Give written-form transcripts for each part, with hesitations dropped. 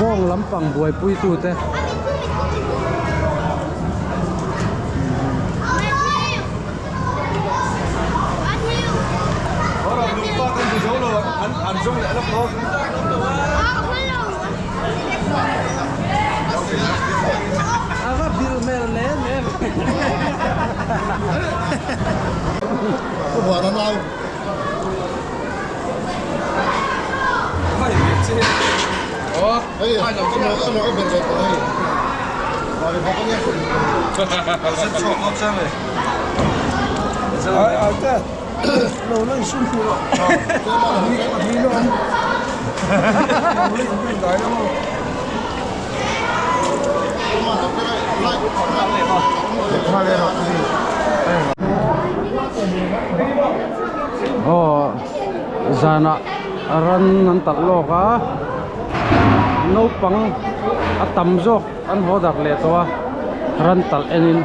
Bawng lampang buaipuitute. Aw zanah ran an talh lawk a naupang a tam zawk an haw darh leh tawh a ran talh enin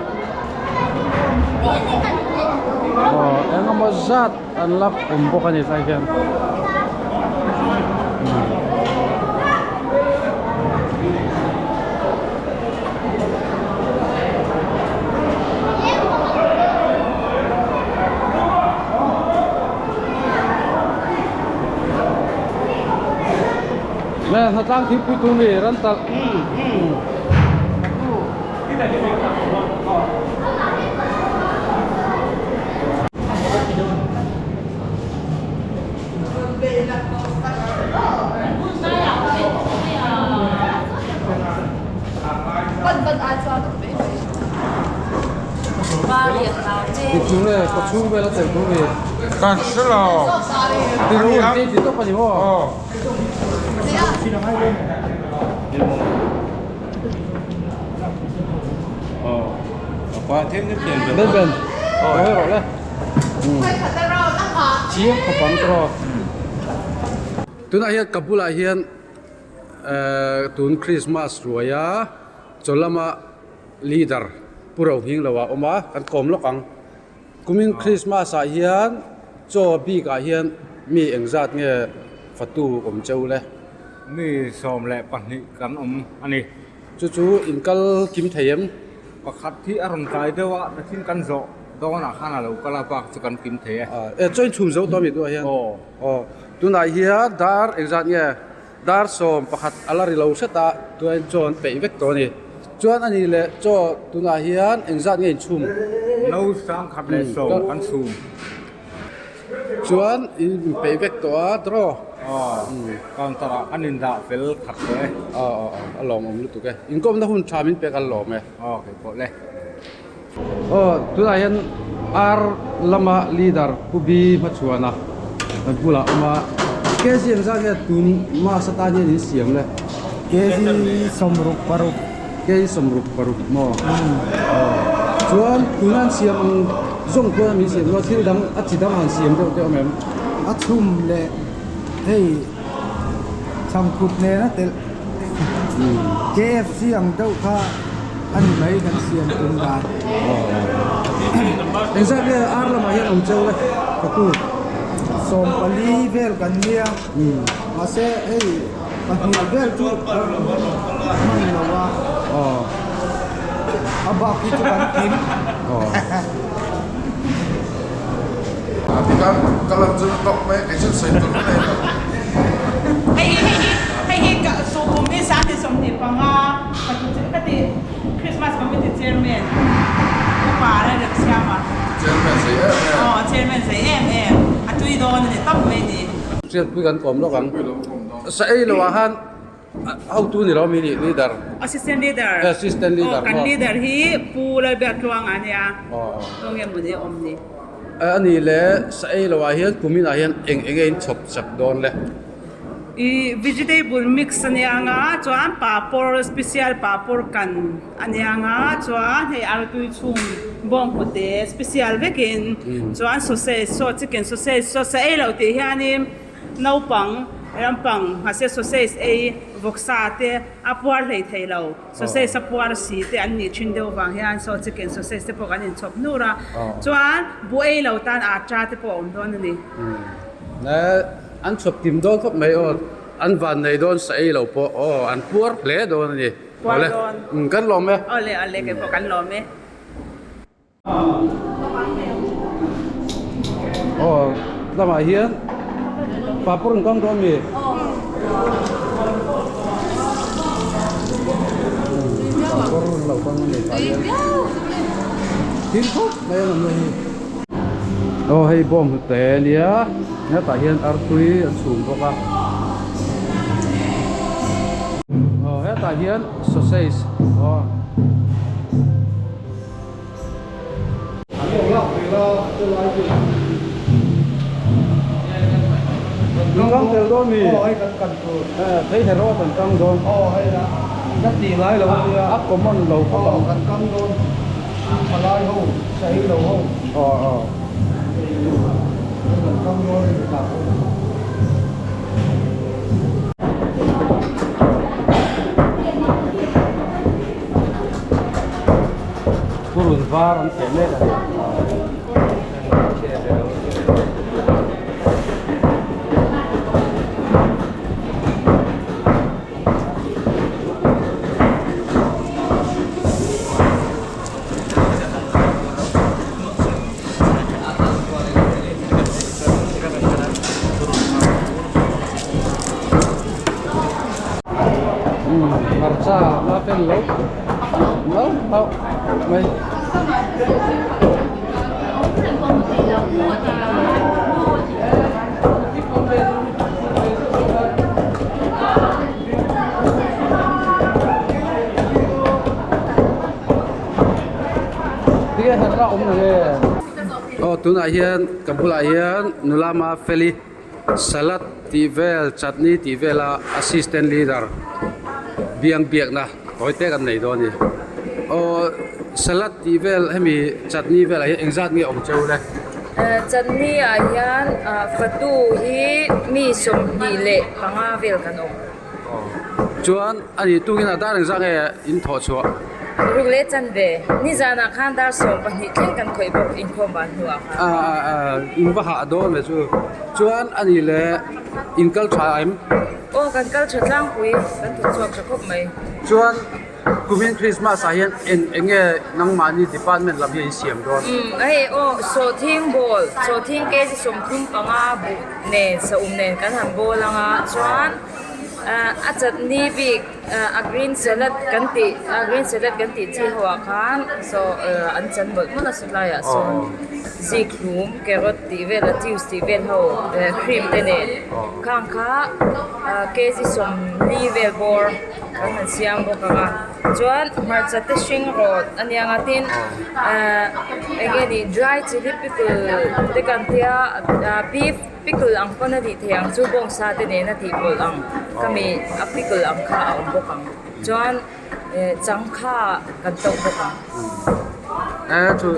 aw eng emaw zat an la awm bawk a ni tlai hian. Nè, hnatlang thingpui tur mi ran talh. Ti nge kaw chhung vel a tel tur ni. Kan hre lo. Ti ru ti ti tawp a ni maw? Ben ben hawi rawh le. Chiang khawp ang tawh. Tunah hian ka bulah hian tun Christmas ruaia chaw lama leader Pu Rohing lo ah a awm a, kan kawm lawk ang. Kumin Christmas ah hian chaw bik ah hian mi engzat nge fatu awm cheu le? Mi 12 kan awm a ni. Chu chu in kal kim thei em? Pakhat hi a rawn tlai deuh a, tachin kan zawh dawnah khan a lo kal a, bak chu kan kim thei e. E chaw in chhum zo tawh mi duah hian? Aw. Aw, tunah hian dar engzat nge? Dar 11 a la ri lo hret a, tunah hian chaw an peih vek tawh a ni. Chuan a nih leh chaw tunah hian engzat nge in chhum? No 1010 kan chhum. Chuan in inpeih vek tawh a draw. Aw, counter ah kan indah fel khat tawh e. Aw aw aw, a lawmawm lutuk e. Inkawmna hun tha min pek a lawm e. Aw, kei pawh le. Aw, tunah hian ar lama leader Pu Bi hmachhuana kan bulah a awm a. KG engzat nge tun mass atan hian in siam le? KG 66. KG 66 maw? Aw, chuan tuna an siam ang zawng chuan min siam lo a, thil dang a chi dang han siam deuh te awm em? A chhum leh hei chhangphut nena telh KFC ang deuh kha a ni mai kan siam tum dan. Engzat nge ar lamah hian awm cheu le ka tu? 14 vel kan nia mahse hei pahnih vel chu hman lo a a bak hi chu kan kim. Hei hi hei hi hei hi ka suhkum hi 25 ka tu ka ti Christmas committee chairman upa a rem siam a. Chairman zei em em. Aw chairman zei em em a tui dawn a ni tawp mai ni. Hriatpui kan kawm lawk ang. Sa ei lo ah khan Hotu ni lo mi nih leader. Assistant leader. Assistant leader. Aw kan leader hi Pu Lalbiaktluanga a nia. Aw. Tunge maw ni awm ni. A nih le sa ei lo ah hian kumin ah hian eng eng nge in chhawp chak dawn le. I vegetable mix a nia nga chuan papawr special papawr kan a nia nga chuan hei artui chhung bawnghnute special vekin chuan sausage saw chicken sausage saw sa ei lo tih hianin Naupang lampang mahse sausage ei vawksa te a puar hlei thei lo. Sausage a puar si te an nih thin deuh vang hian saw chicken sausage te pawh kan inchhawp nur a. Chuan buh ei lo tan atta te pawh a awm dawn a ni. An chhawp kim dawn khawp mai aw. An van nei dawn sa ei lo pawh aw an puar hle dawn a ni. Puar dawn. Umm kan lawm e. Awle awle kei pawh kan lawm e. Aw lamah hian papawr an kang dawn mi? Papawr an lo kang a ni tah hian thil khawp mai an awm na hi. Aw hei bawng hnute a nia hetah hian artui an chhum bawk a aw hetah hian sausage aw. Kan kang tel dawn mi? Aw hei kan kan tur. Phei herawt an kang dawn. Aw hei la la tih ngai lo a nia. A common lo khawp ang. Aw kan kang dawn thalai ho sahi lo ho. Aw aw. Ei tur kan kang dawn a ni ta ho. Purun var an cheh mek a ni. Hmarcha la fel lo lo hlauh mai. Tinge herh a awm lo nge? Aw tunah hian ka bulah hian nula Mafeli. Salad tih vel chutney tih vela assistant leader biang biakna tawi tek an nei dawn a ni. Aw salad tih vel hemi chutney velah hian engzat nge awm cheu le? Chutney ah hian fatu hi mi 25 vel kan awm. Chuan a nih tukin a dar engzah nge in thawh chhuah? Ruk leh chan ve. Nizanah khan dar 12 thleng kan khawih bawk inkhawm van hnuah khan. A a in va hah dawn ve chu. Chuan a nih leh in kal tha em? Aw kan kal tha tlangpui kan thawk chhuak tha khawp mai. Chuan kumin Christmas ah hian eng eng nge nangmahni department lam hi in siam dawn? Umm hei aw sawhthing bawl sawhthing kg 35 buh nen saum nen kan han bawl anga chuan a chutney bik a green salad kan tih a green salad kan tih chi ho ah khan saw an chan mawlh mawlh a sawtlai ah sawn zikhlum carrot tih vel a juice tih vel ho cream te nen khang kha kg 40 vel bawr kan han siam bawk ang a chuan hmarcha te hring rawt a nia ang a tin ahh eng nge ni dry chilli pickle te kan tia beef pickle ang pawn a tih theih ang chu bawngsa te nen a tih pawlh ang khami a pickle ang kha a awm bawk ang chuan eh changkha kan tauh bawk ang eh chu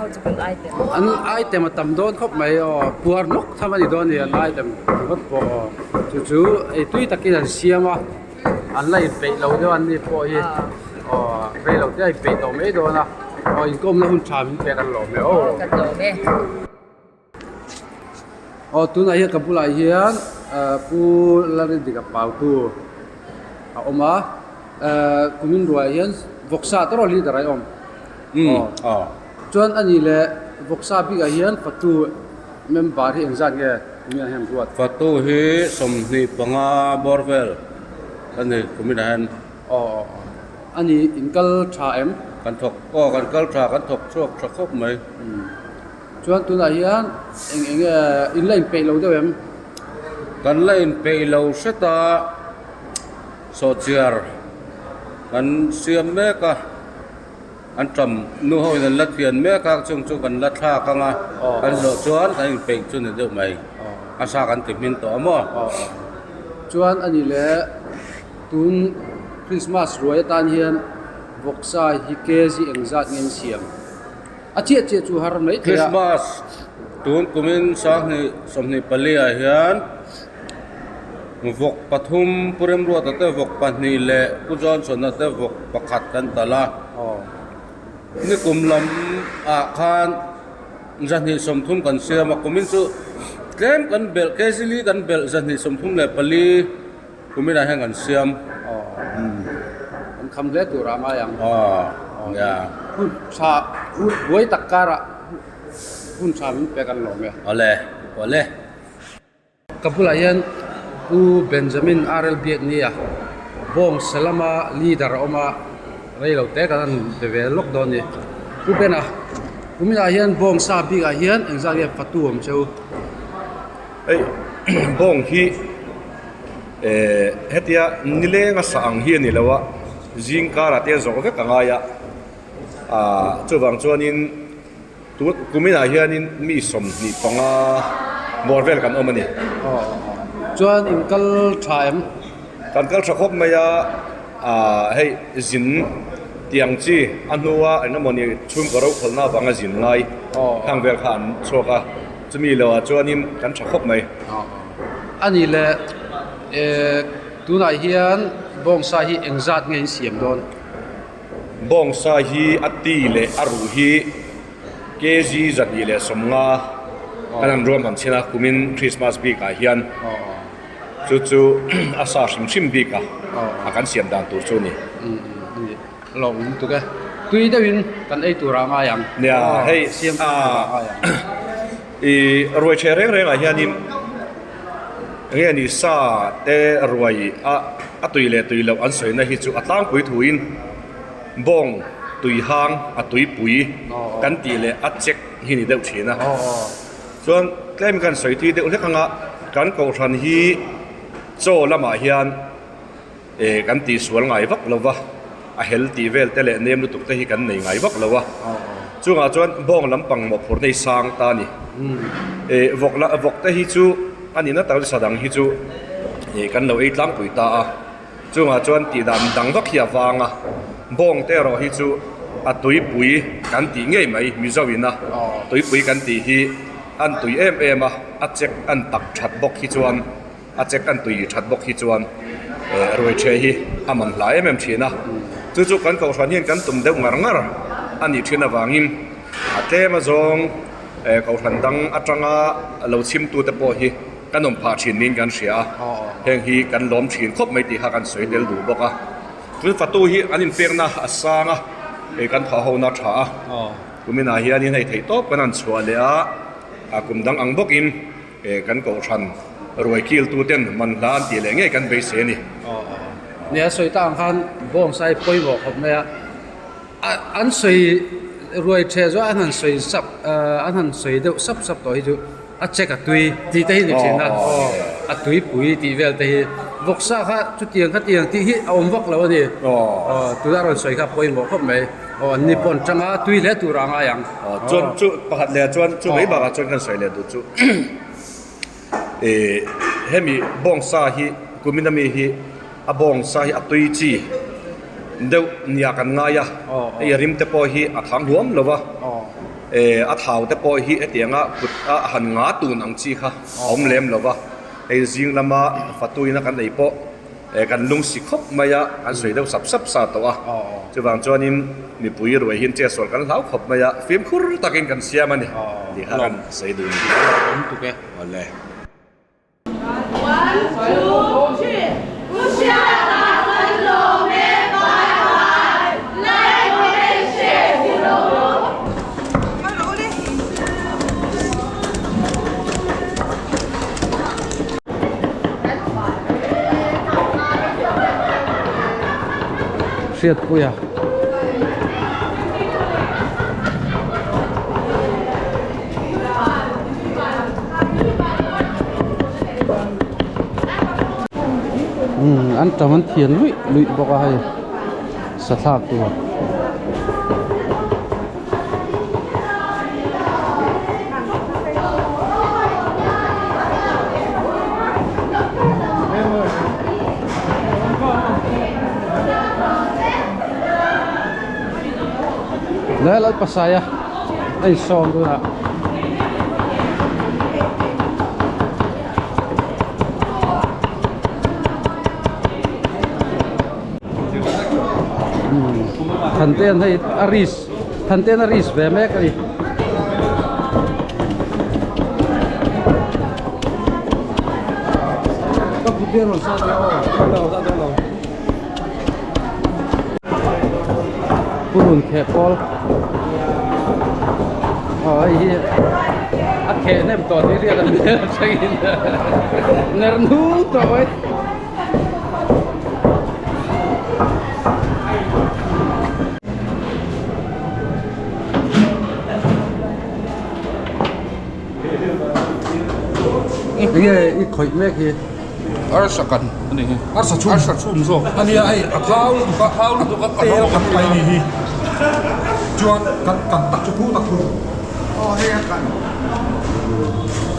an item a tam dawn khawp mai aw puar nawk tham a ni dawn a ni an item ringawt pawh aw chu chu eitui takin an siam a. An la inpeih lo deuh an ni pawh hi aw rei lo te a inpeih tawh mai dawn a aw inkawmna hun tha min pek an lawm e aw. Kan lawm e. Aw tunah hian ka bulah hian Pu Lalrindika Pautu a awm a kumin ruaiah hian vawksa te erawh leader a awm. Aw. Chuan a nih leh vawksa bikah hian fatu member hi engzat nge kuminah hian ruat? Fatu hi 25 bawr vel a ni kuminah hian. Aw aw aw. A nih in kal tha em? Kan thawk aw kan kal tha kan thawk chhuak tha khawp mai. Chuan tunah hian eng eng nge in la inpeih lo deuh em? Kan la inpeih lo hret a sawhchiar kan siam mek a. An ṭam nu ho in an la thian mek a, chung chu kan la thlak ang a, kan zawh chuan kan inpeih chu ni deuh mai. A sa kan ti hmin tawh a maw? Chuan a nih leh tun Christmas ruai atan hian vawksa hi kg engzat nge an siam? A chiah chiah chu har mai thei a. Christmas tun kumin sanghnih 24 ah hian vawk pathum Pu Remruata te vawk pahnih leh Pu Johnson-a te vawk pakhat kan talh a. Nikum lam ah khan 130 kan siam a, kumin chu tlem kan belh kg li kan belh 134. Kuminah hian kan siam. Aw. An kham hle tur a ngai ang. Aw. Nia. Hun tha buai tak karah hun tha min pek an lawm e. Awle. Awle. Ka bulah hian Pu Benjamin RL Biaknia Bawng Salama leader a awm a, rei lo te kan han be ve lawk dawn a ni. Pu Bena, kuminah hian Bawng sa bikah hian engzat nge fatu awm cheu? Hei Bawng hi eh hetia nileng a sa ang hi a ni lo a, zing karah te zawh vek a ngai a, ah chuvang chuanin Tun kuminah hianin mi 25 bawr vel kan awm a ni. Aw chuan in kal tha em? Kan kal tha khawp mai a, ah hei zin tiang chi a hnua eng emawni chhungkaw rokhawlna avanga zin ngai khang vel kha an chhuak a, chumi lohah chuanin kan tha khawp mai. A nih leh eh tunah hian bawngsa hi engzat nge in siam dawn? Bawngsa hi a ti leh a ruh hi kg 250 kan han ruam han chhin a, kumin Christmas bik ah hian chu chu a sa hrim hrim bik a a kan siam dan tur chu a ni. Lawm lutuk e. Tui deuhin kan ei tur ah ngai ang. Nia hei siam tur ah ngai ang. I ruai ṭheh reng reng ah hianin enge ni sa te ruai a a tui leh tui loh an sawina hi chu a tlangpui thuin bawng tui hang a tuipui kan tih leh a chek hi ni deuh thin a. Chuan tlem kan sawi tui deuh hlek anga kan kohhran hi chaw lamah hian Eh kan tih sual ngai vak lo va, a hel tih vel te leh nem lutuk te hi kan nei ngai vak lo a. Chungah chuan bawng lampang mawhphurh nei sang ta a ni. Eh vawk la vawk te hi chu a nihna tak sa dang hi chu eh kan lo ei tlangpui ta a. Chungah chuan tih dan dang vak hi a vang a. Bawng te erawh hi chu a tuipui kan tih ngei mai Mizo ina tuipui kan tih hi an tui em em a, a chek an tak that bawk hi chuan. A check an tui that bawk hi chuan ruai ṭheh hi a man hla em em ṭhin a, chu chu kan kohhran hian kan tum deuh ngar ngar a nih ṭhin avangin a tlem azawng kohhran dang aṭanga lo chhimtute pawh hi kan awm phah ṭhin niin kan hria a, heng hi kan lawm ṭhin khawp mai tih kha kan sawi tel duh bawk a. Chu fatu hi an inpekna a sang a, kan thawh hona a ṭha a, kuminah hianin hei theihtawp kan han chhuah leh a, kum dang ang bawkin. He kan kohhran ruai kil tu ten man hla an tih leh ngei kan beisei a ni. Aw aw. Nia sawi ta ang khan bawngsa hi pawimawh khawp mai a. An sawi ruai ṭheh zawh an han sawi sap an han sawi deuh sap sap tawh hi chu a check a tui tih te hi ni ṭhin a. Aw a tuipui tih vel te hi vawksa kha chutiang khatiang tih hi a awm vak lo a ni. Aw tuna rawn sawi kha pawimawh khawp mai. Aw an ni pawh an tang a tui hle tur a ngai ang. Aw chuan chu pakhat leh ah chuan chu mai bakah chuan kan sawi leh duh chu ih hemi bawngsa hi kumin ami hi a bawngsa hi a tui chi deuh nia kan ngai a hei a rim te pawh hi a thang huam lo va eh a thau te pawh hi hetianga kut a han nga tun ang chi kha a awm lem lo va hei zing lama fatuina kan ei pawh. Eh kan lung si khawp mai a, an sawi deuh sap sap sa tawh a. Chuvang chuanin mipui ruai hian chetsual kan hlau khawp mai a, fimkhur takin kan siam a ni tih kha kan sawi dun. Awm tuk e. Awle. Hriatpui a. Umm an tam an thian luih luih bawk a hei sathlak tur. Lel an pasai a a insawm tunah. Thanten hei a risk Thanten a risk ve mek a ni. Chutia rawn sa teh aw. Lo sa dawn lo. Purun kheh pawl. Aw hei hi a kheh hnem tawh tih hriat ang zel atangin ner nung tawh mai. Enge i khawih mek hi? Arsa kan a ni hi. Arsa chhum. Arsa chhum zawk. A nia hei a thau lutuk a. Thau lutuk a tel kan pai ni hi. Chuan kan kan tak chu phu tak thung. Aw hei a kan.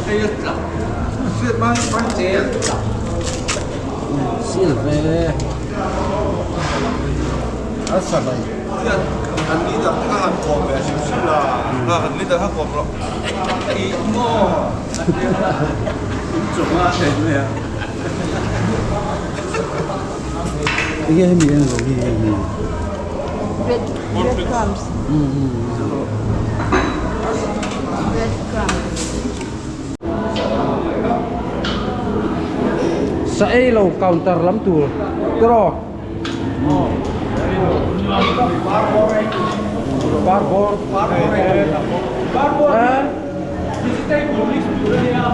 Hei a tla. Hriat man man che. Sil ve. Arsa bai. Hian kan leader te kha han kawm ve hrim hrim la. Kan leader kha kawm rawh. Ih maw. Enge hemi en lo hi hei hi. Bread bread crumbs. Bread crumbs. Sa ei lo counter lam tur tiraw. Parbawr. Parbawr. Vegetable mix tur a nia.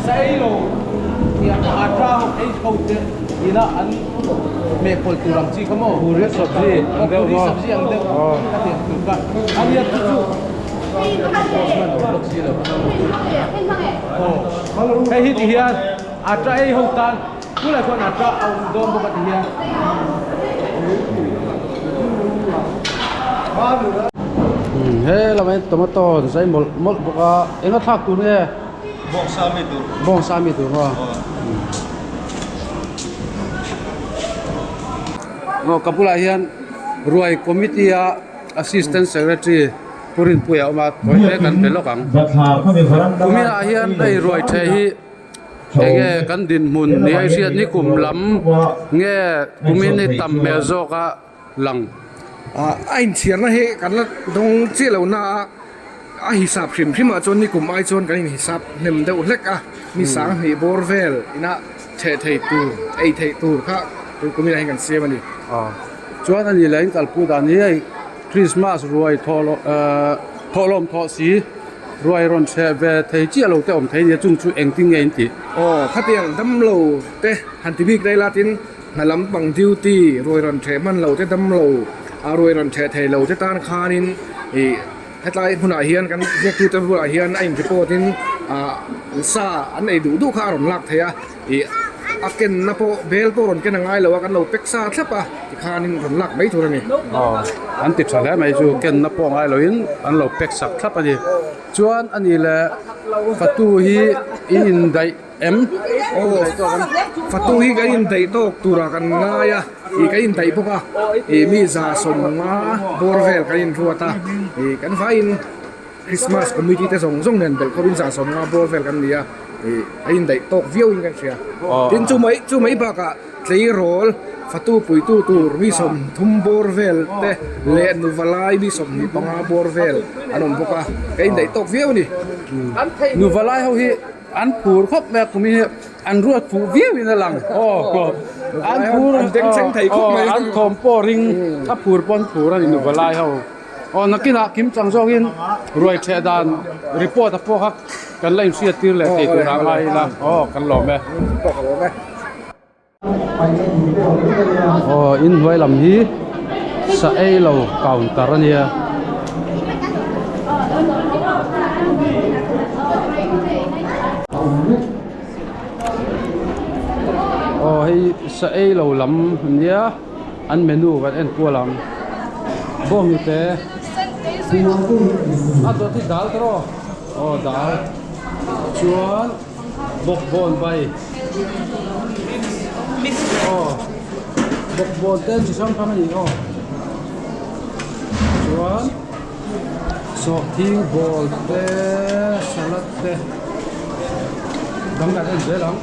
Sa ei lo tiang ata ho ei ho te ina an meh pawlh tur ang chi kha maw. Puri sabzi ang deuh maw. Puri sabzi ang deuh ka ti ang tur kha. A nia chu chu Postman awm bawk si lo. Hei hi ti hian ata ei ho tan Tunah chuan a tah a awm dawn bawk a ti hian. He lamah hian tomato an zai mawlh mawlh bawk a, eng a thlak tur nge? Bawngsa mi tur. Bawngsa mi tur maw? Aw ka bulah hian ruai committee a assistant secretary Pu Rinpuia a awm a, tawi te kan pe lawk ang. Kuminah hian hei ruai theh hi. Enge kan dinhmun ni a i hriat ni kum lam nge kumin i tam hmel zawk a lang. A inchhiarna hi kan la dawng chiah lo na a, a hisap hrim hrim ah chuan ni kum ai chuan kan inhisap hnem deuh hlek a, mi sang hnih bawr vel ina theh thei tur, ei theih tur kha tun kumin ah hian kan siam a ni. Chuan a ni leh in kalpui dan hi hei Christmas ruai thawhlawm thawh si. Ruai rawn chheh ve thei chiah lo te awm thei nia chung chu engtin nge in tih? Aw, khatiang damlo te han ti bik daih la tin hna lampang duty ruai rawn chheh hman lo te damlo a ruai rawn chheh thei lo te tan khanin ih hetlai hmunah hian kan ziaktute bulah hian a in report in ah sa an ei duh duh kha a rawn lak thei a ih a kenna pawh bel pawh rawn ken a ngai lo a kan lo pack sa thlap a tikhanin rawn lak mai tur a ni. Aw an ti tha hle mai chu kenna pawh ngai loin an lo pack sak thlap a ni. Chuan a ni le fatu hi in indaih em? Aw fatu hi kan indaih tawk turah kan ngai a ih kan indaih bawk a ih mi za sawmnga bawr vel kan inruat a ih kan vaiin. Christmas committee te zawng zawng nen belh khawpin zah sawmnga bawr vel kan ni a, ih a indaih tawk viau in kan hria. Tin chu mai chu mai bakah tleirawl fatu puitu tur mi sawmthum bawr vel te leh nuva lai mi sawmhnih panga bawr vel an awm bawk a, ka indaih tawk viau a ni. Nuva lai ho hi an phur khawp mai a, kum hi an ruat fuh viau in a lang aw an phur an bengchheng thei khawp mai an thawm pawh ring a phur pawn phur a ni nuva lai ho. Aw nakinah kim chang zawkin ruai theh dan report a pawh kha kan la inhriat tir leh thei turah ngai ila aw kan lawm e. Aw inhnuai lam hi sa ei lo counter a nia. Aw hei sa ei lo lam a nia. An menu kan en kual ang. Bawnghnute a dawt hi dal tawh aw. Aw dal. Chuan bawkbawn bai. Aw bawkbawn te chi hrang hrang a ni aw. Chuan sawhthing bawl te salad te dang kan en zel ang.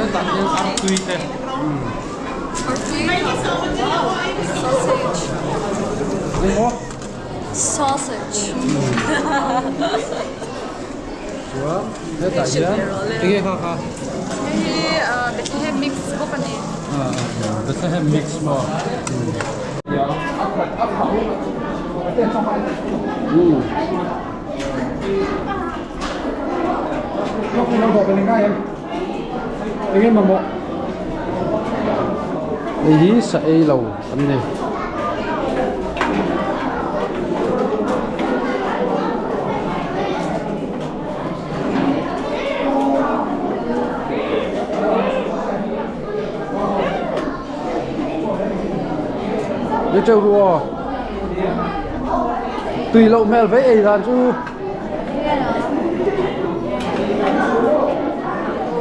Hetah hian artui te Sausage. Chuan hetah hian enge kha kha? Hei hi Bethlehem mix bawk a ni. Bethlehem mix maw? Hei hi sa ei lo an ni. Ni teuh ru aw. Tui loh hmel vei ei dan chu.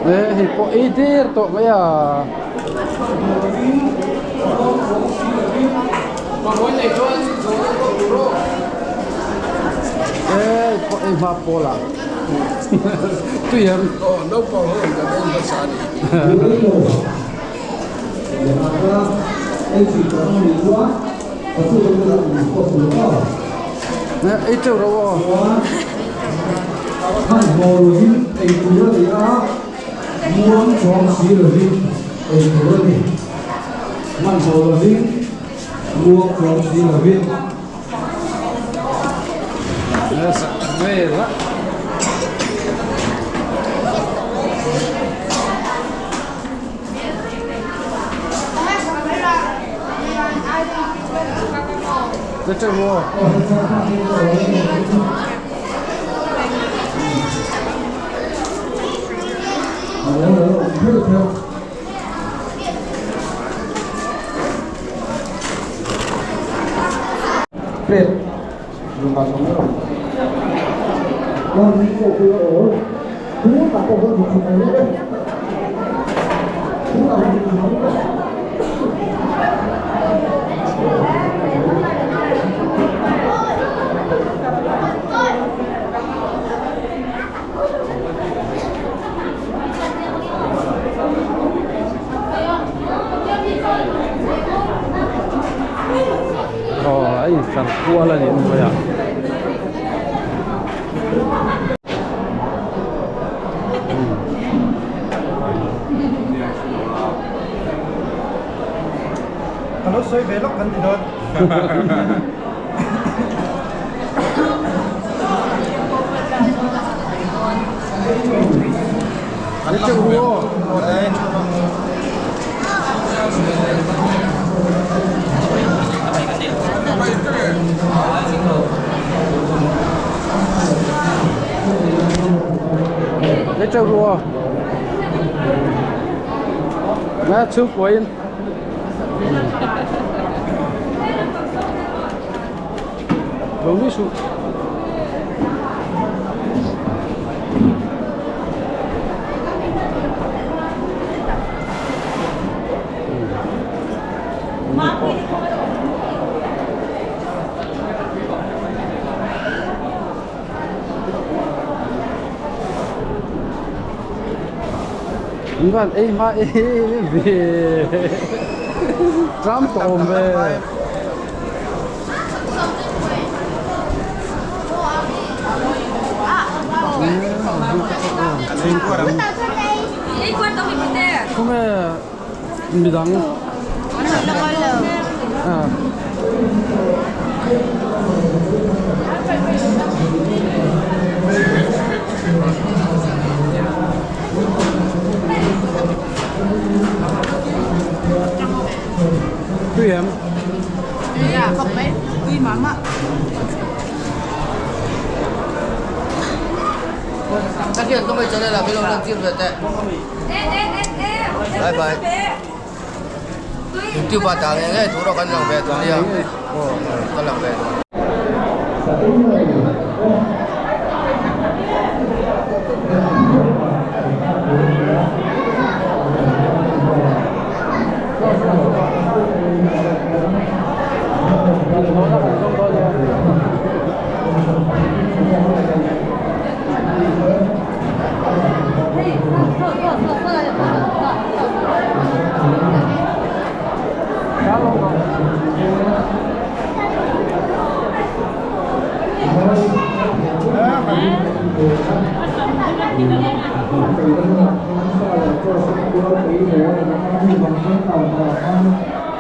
E hei pawh ei der tawh mai a. E pawh ei hma pawl ah. Tui em. Aw naupang ho in kan en hmasa a ni. Ei teuh ro aw. Aw a intlar kual a nih hnuai ah. Ka lo sawi ve lawk kan ti dawn. Lo ni suh. An van ei hma em ve tram tawh awm ve. Khawnge midang Tui em? Tui a, khawp mai. Tui mah mah. Ka hian ka mai channel ah min lo lan tir ve teh. Bye bye. YouTube ah dah ngei ngei tur aw kan lang ve tur nia. Ka lang ve.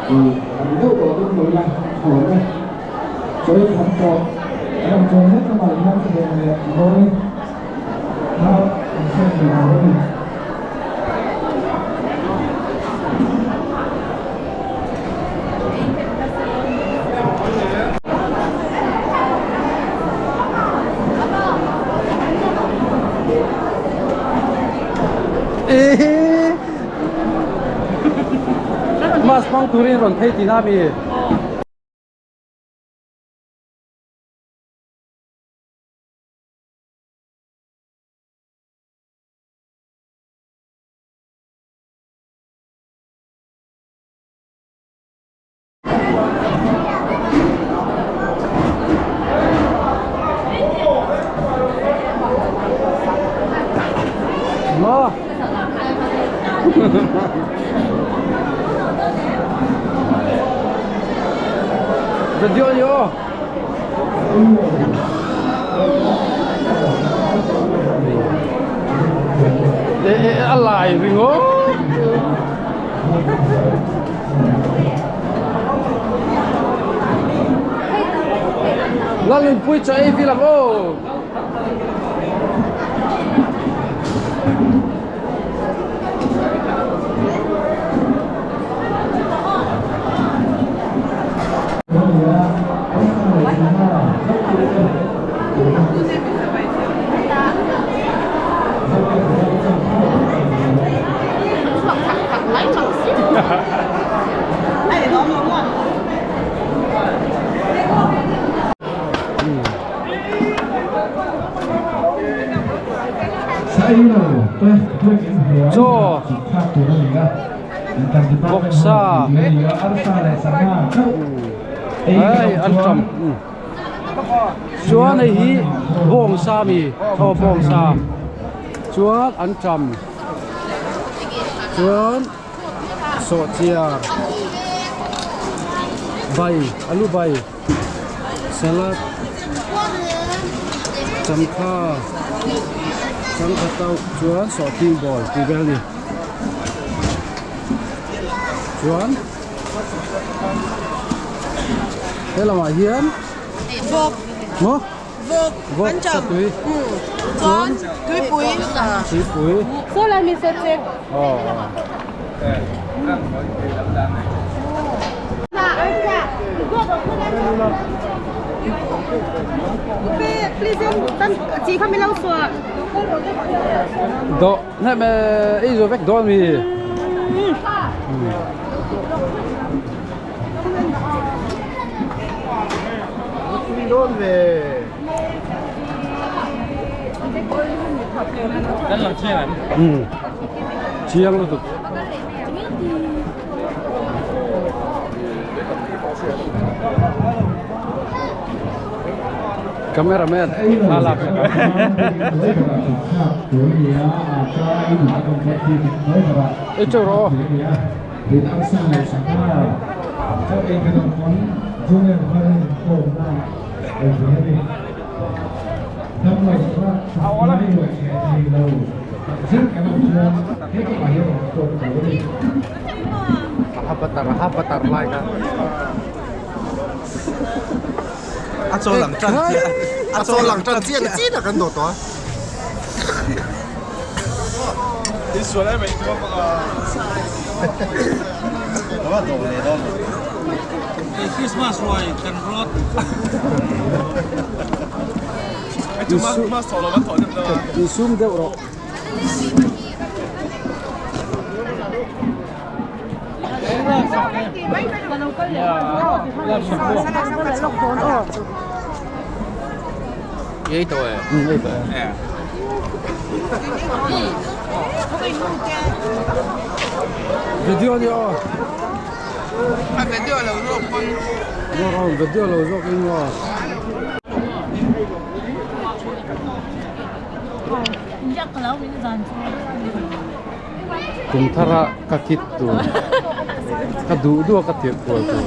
Ih tam deuh tawh tum lo ila a awm e. Chawi khat tawh an awm chuan hlek lamah hian thlen leh vawi thar an thlen ve tur a ni. Mas hmang turin rawn phei tihna mi. Maw? Video ni aw. A lai ringawt. Lalnunpui chaw ei vil ang aw. Chaw vawksa hei an tam chuan hei hi bawngsa mi aw bawngsa chuan an tam chuan sawhchiar bai alu bai salad changkha changkha tauh chuan sawhthing ball tih vel a ni chuan he lamah hian vawk maw vawk vawk satui chuan tuipui tuipui saw lai mi set che aw Dawh hnem e ei zo vek dawn mi. Dawn ve. Kan lang chiang em? Chiang lutuk. Cameraman thla lak sak a. Ei chauh rawh aw. A chaw lang tan chiah a chaw lang tan chiah ni chiah kan dawh tawh a. Christmas ruai kan rawt. Insum deuh rawh. Ei tawh e. Ei tawh e. Video ni aw. A video lo zawk pawn. Video lo zawk in maw. Kum thara ka kit tur ka duh duh a ka tirh kual tur.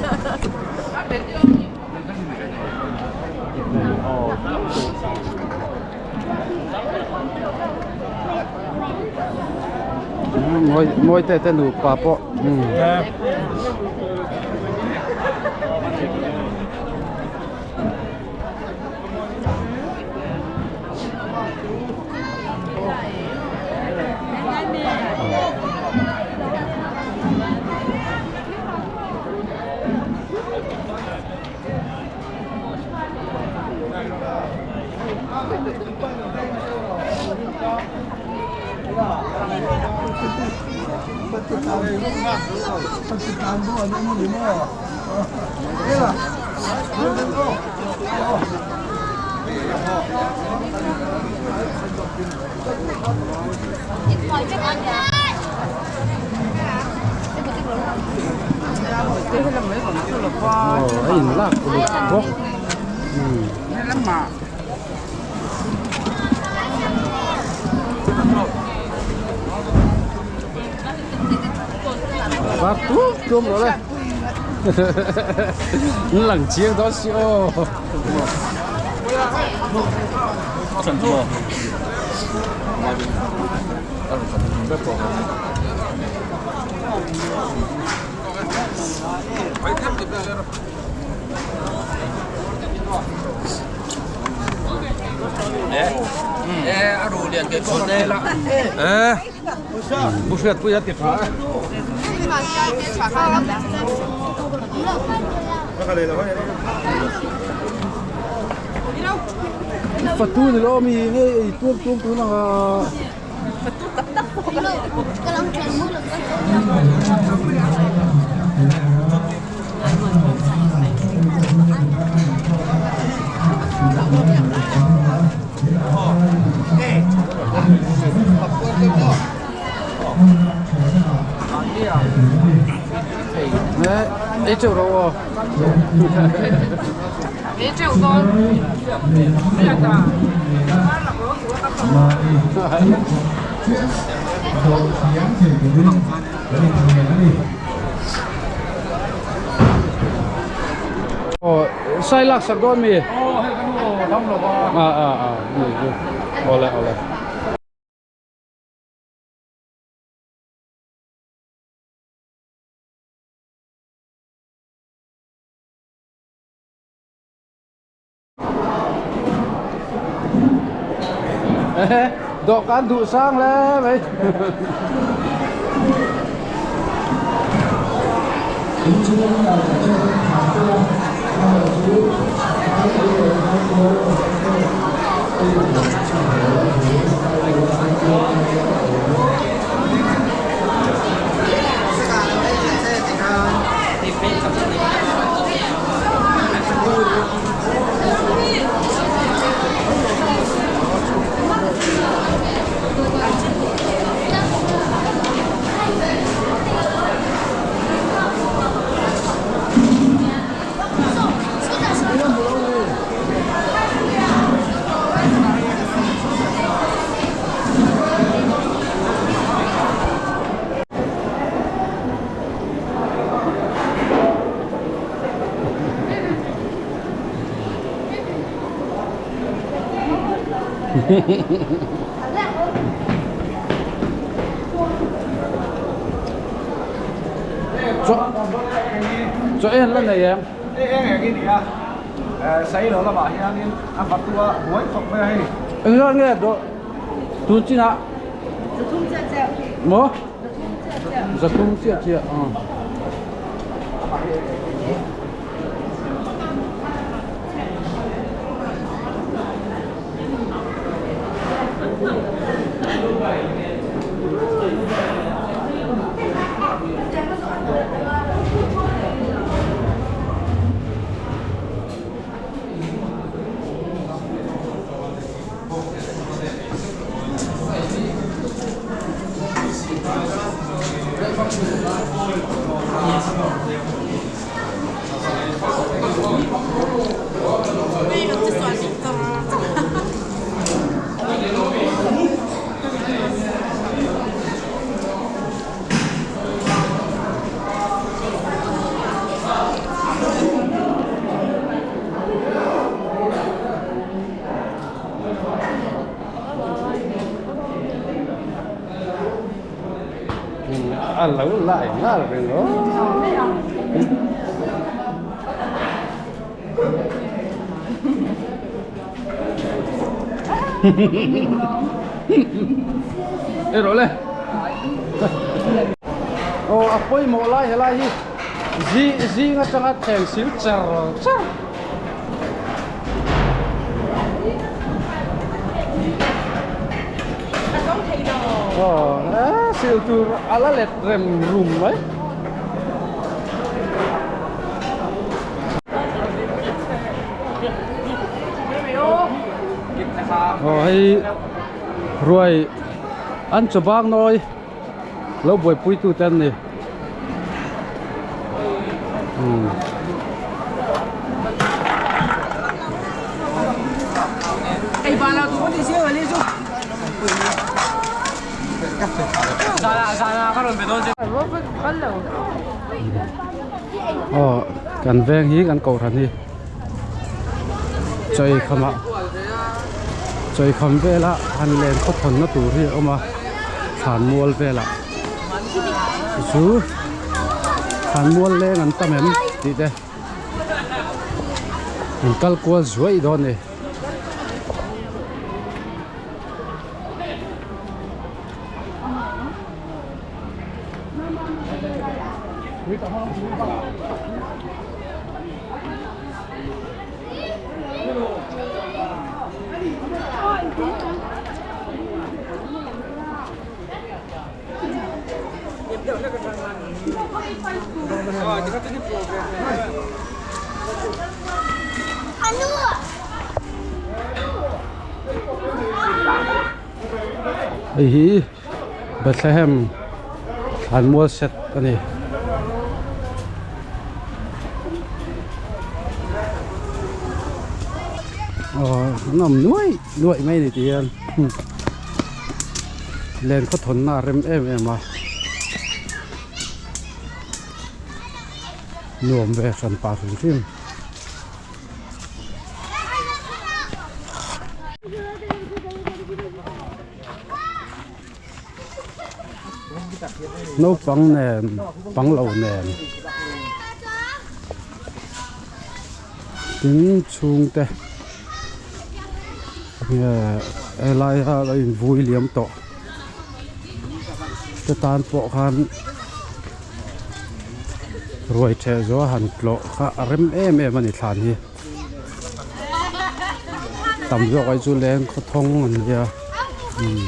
Mawi mawi te te nupa pawh. Aw a in lak uluk bawk umm. Var tum tum rawh le an lang chiang dawn si aw. Bu hriat pui a ti tha e. Fatu ni lo mi nge ei tuam tuam tun ang a. Fatu tak tak pawh ka Ei teuh rawh aw. Ei teuh dawn. Aw sai lak sak dawn mi? Aw hei ka nu dam lo va. A a a ni chu awle awle. Dawhkan duh sang hle mai. Chaw en la nei em? Eng eng i nia Sailo lamah hianin a fatua buai khawp mai a hei. Engzat nge dawh tun chinah? Zathum chiah chiah. Maw? Zathum chiah chiah. Zathum chiah chiah aw. A lo lai ngal reng aw. Ei rawh le. Aw a pawimawh lai helai hi zing atanga thleng sil char char. Aw Sil tur a la let rem rum mai. Aw hei ruai an chaw bang nawi lo buaipui tu te an ni. Aw kan veng hi kan kohhran hi chawikhamah chawihkham vela han len khawphawnna tur hi a awm a thlanmual velah chu thlanmual leng an tam em tih te an kal kual zuaih dawn a ni. Hei hi Bethlehem thlanmual set a ni. Aw an awm nuai nuaih mai a ni tih hian len khaw thawnna a rem em em a nuam ve hran pah hrim hrim. Naupang nen pang lo nen tin chhungte nge helai a lo invui liam tawh te tan pawh khan ruai theh zawh a han tlawh kha a rem em em a ni thlan hi. Tam zawk ai chu leng khaw thawng an nia umm.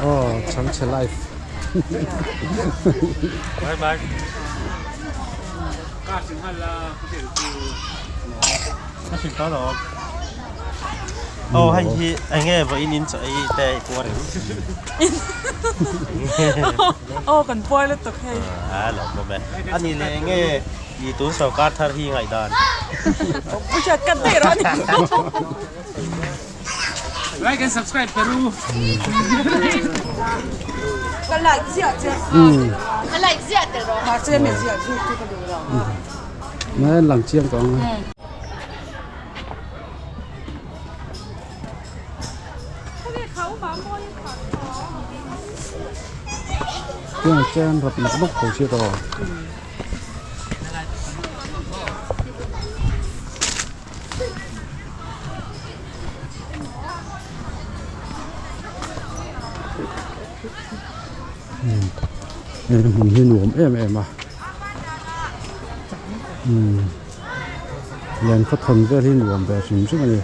Aw chhangchhe life Aw hei hi eng nge vawiin in chaw ei te i puar em? Aw kan puar lutuk hei. A lawmawm e. A ni leh eng nge i tun sorkar thar hi ngaihdan? Pu hriat kat daih rawh a ni. Like and subscribe Peru. Ka like ziah che. Ka like ziah tel rawh. Mahse mi ziah chu chu ka duh lo. Ngai an lang chiang tawh ang. Tiang chuan rap nawk nawk tho si tawh. Hei hmun hi nuam em em a umm lian khaw thawn vel hi nuam ve hrim hrim a ni.